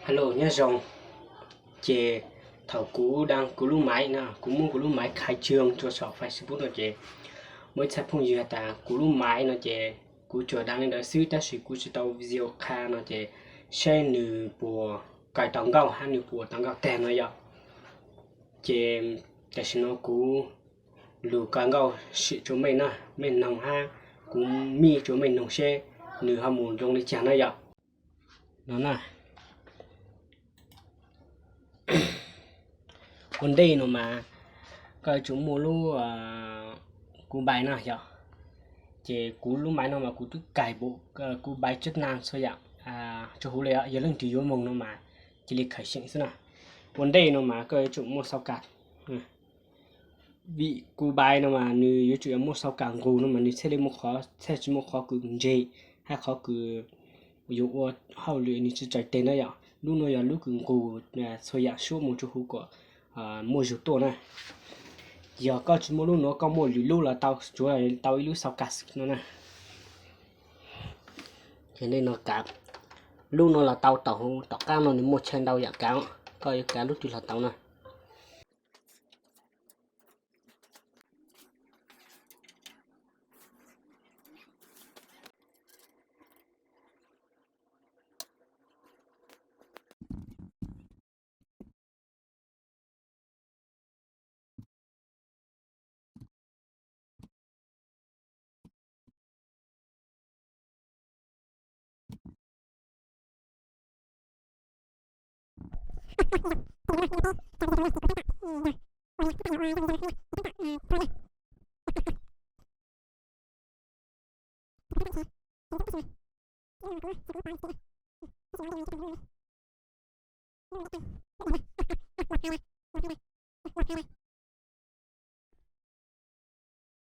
Alo, nyob zoo. Ces thaum kuv da kuv lub maiv no, kuv muab kuv lub maiv khai trương rau saum Facebook no ces muaj ib txhia phooj ywg has tas kuv lub maiv no ces kuv tsuas da li ntawd xwb tab sis kuv tsis tau video qha no ces saib nws puas kawm tau nkauj hab nws puas tau nkauj tag no yom. Ces tam sim no kuv lug kawm nkauj sim rua mej na, mej noog hab kuv mij rua mej noog seb nws ho mus zoo li caag na yom. No na, ua ntej no mas koj yuav tsum muaj lub, kuv npais no yog, ces kuv lub maiv no mas kuv twb kais npum kuv npais tshab na txhua yaam rua huv le, yog leej twg yuav moog no mas cia li khawm seem xwb na. Ua ntej no mas koj yuav tsum muaj xauv kas. Vim kuv npais no mas nws yuav tsum yuav muaj xauv kas nqus no mas nws thiaj li muaj qhov, thiaj tsis muaj qhov kws ntseg hab qhov kws yuav ua hauj lwm nws tsis txawm teg na yom. Lub no yog lub kws nqus txhua yaam suab moog rua huv kom muaj zug tuaj na. Yog koj tsis muaj lub nuav koj muaj lwm lub los tau, tsuav tau ib lub xauv kas xwb no na. Ces nej no kav lub no los tau, tom huv tom qab no nws muaj chaw ntau yaam kav, koj yuav kav lub twg los tau na.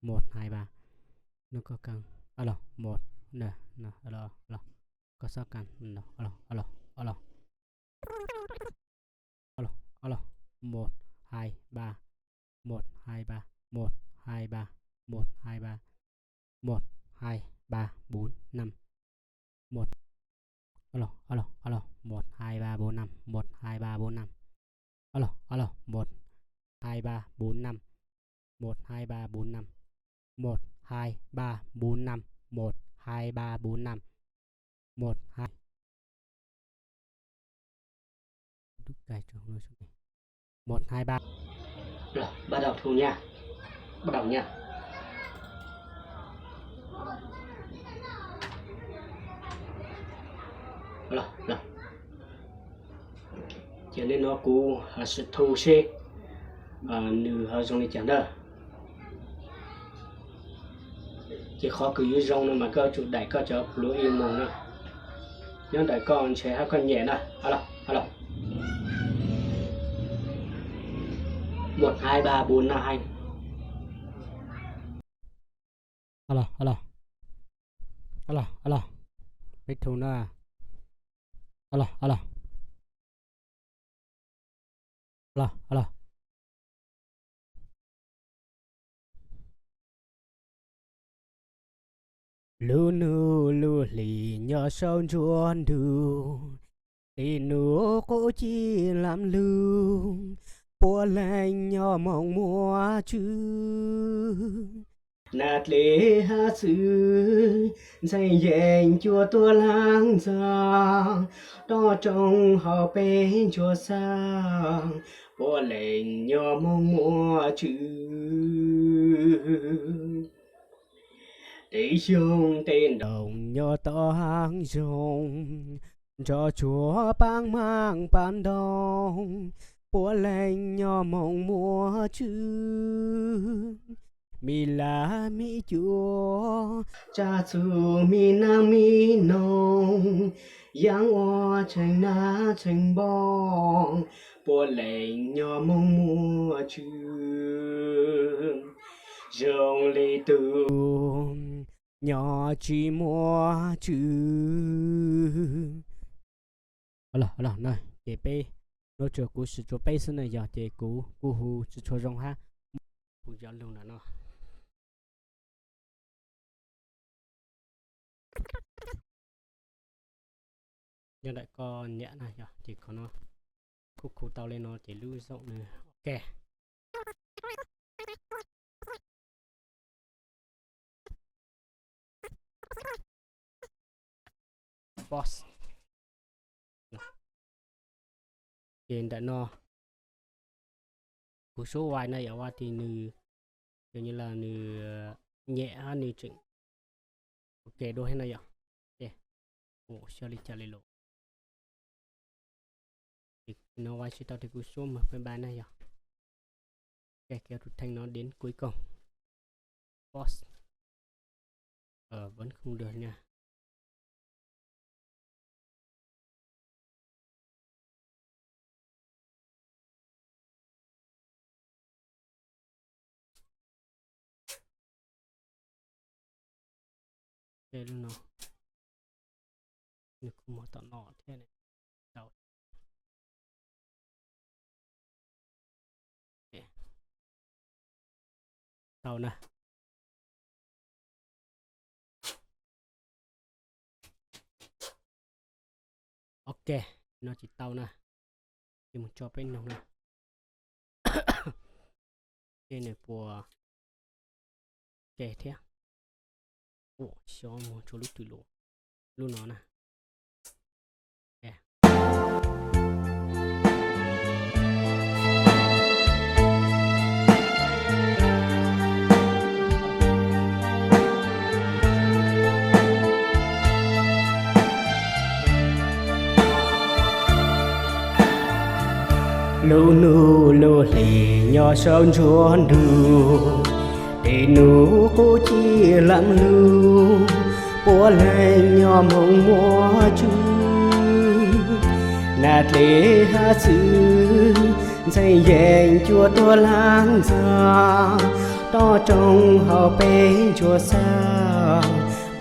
Một, hai, ba. Nó có cần. Alo, một, nè, nè, alo, alo. Có sáu căn. Alo, alo, alo, alo. Alo, alo. Một, hai, ba. Một, hai, ba. Một, hai, ba. Một, hai, ba. Một, hai, ba, bốn, năm. Một. Alo, alo, alo. Một, hai, ba, bốn, năm. Một, hai, ba, bốn, năm. Alo, alo. Một, hai, ba, bốn, năm. Một, hai, ba, bốn, năm. Một, hai, ba, bốn, năm. Một, hai, ba, bốn, năm. Một, hai. Một, hai, ba. Rồi, bắt đầu thu nha. Bắt đầu nha. Rồi, rồi. Ces li no kuv sim thu seb nws ho zoo li cas ntag. Ces qhov kws yuav zoo no mas koj tsum daim koj cov plug-in mus na. Nyob ntawm koj ntshe hab koj nyem na. Alo, alo. Một, hai, ba, bốn, năm, hai. Alo, alo. Alo, alo. Peb thu na. Alo, alo. Alo, alo. Lub nub lub hlis nyob saum ntsuab ntug, tes nub qub ci lam lug, puab leej nyob moog muaj tswv. Nag dleb hab txwv, ntxhee yeej cua tuab laag ntxag, roj roo hauv peb ntsuag xaag, puab leej nyob moog muaj tswv. Tes xyoo tes ntoos nyob tom hav zoov, nroj tsuag paab maaj paab ntoos, puab leej nyob moog muaj tswv. Mi laj mi cuam, tsav txuj mi naag mi noog, yaam ua tsheej nab tsheej npoo, puab leej nyob moog muaj tswv. Zoo li tug nyob tsi muaj tswv. Los, los na, ces peb, nuav tsuas kuv sim tsuas peb xwb na, yog ces kuv kuj hu tsi tshua zoo hab. Kuv cov lug ntawm no. Nyob daim koj nyiam na yog ces qhov no kuj khu tau li no ces lub zaum nws ok. Boss. Ces ntawm no kuv suab vais no yog ua tias nws, yog nws nyem hab nws tseem ua ke dua thiab no yom. Ces ua xyov li cas li lus. Ces no vais tsis tau ces kuv suab maj pab npa na yog. Ces tus theej no đến cuối cùng. Boss. Vẫn không được nha. Lub no nws kuj muaj tom no thiab. Tau na. Ok, no tsis tau na. Ces mus tso peb noog na. Ces nws puas ke thiab. Ua xyov mus tso lub twg lawm. Lub no na. Lub hnub lub hli nyob saum ntsuab ntug, tej nub qub ci leej lug, puav leej nyob hmoov muaj tswv. Nas dlej hav xwb, ntxhee yeej cua tuag laag ntxag, toj roob hauv peb ntsuag xab,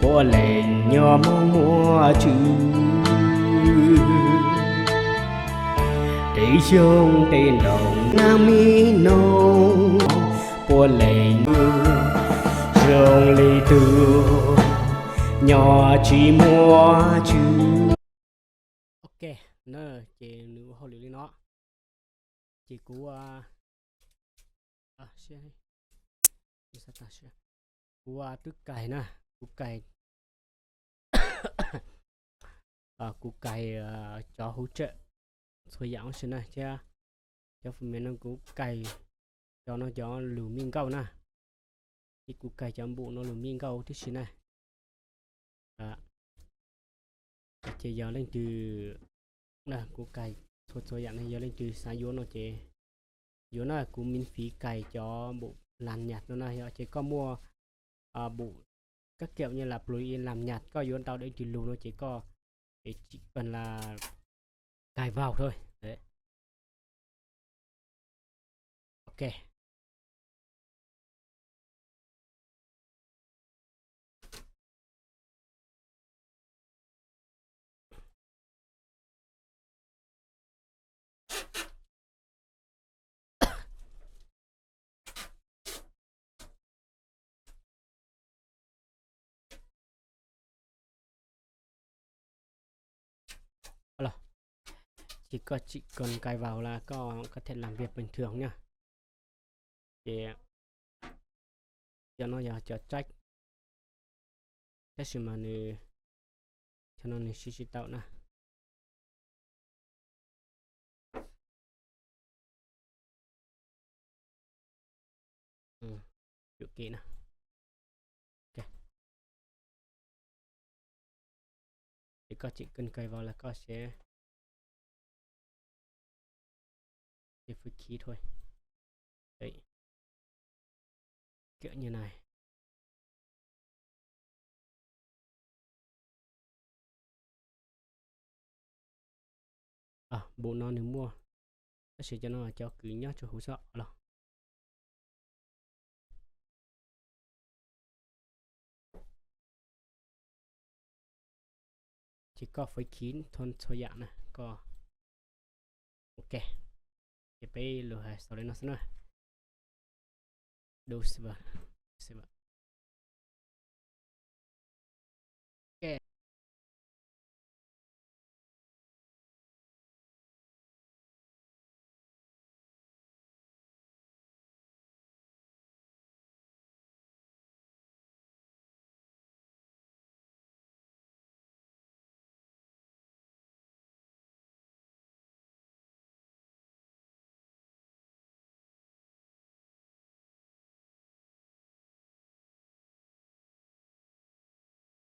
puav leej nyob hmoov muaj tswv. Tej xyoob tej ntoo nag mi noog, puav leej zoo li tug nyob tsis muaj tswv. Ok, na ces nws ua hauj lwm li no. Ces kuv, kuv twb kais na, kuv kais, kuv kais cov hỗ trợ txhua yam ua si na thiab. Cov phần mềm no kuv kais cov no cov lus mi nkauj na, ces kuv kais cov npum no lus mi nkauj tib si na. Ces yog leej twg, kuv kais txhua txhua yam na, yog leej twg xav yuav no ces yuav na, kuv miễn phí kais cov npum làm nhạc no na, yog ces koj muaj npum các kiểu như là plug-in làm nhạc koj yuav ntau deb twg lus no ces koj, ces chỉ cần là cài vào thôi. Ok. Ces koj chỉ cần cài vào là koj có thể làm việc bình thường nha. Ces cov no yog cov trách, tab sis mas nws, cov no nws siv tsis tau na. Ua ke na. Ces koj chỉ cần cài vào là koj sẽ, ces phuv khiv thôi. Đấy. Kiểu như này. Npum no nws muaj, tab sis cov no cov kws nyob rau hauv xwb los. Ces koj phuv khiv txhua yam na koj. Ok, ces peb lug hais xaus li no xwb na. Dub xwb. Ok.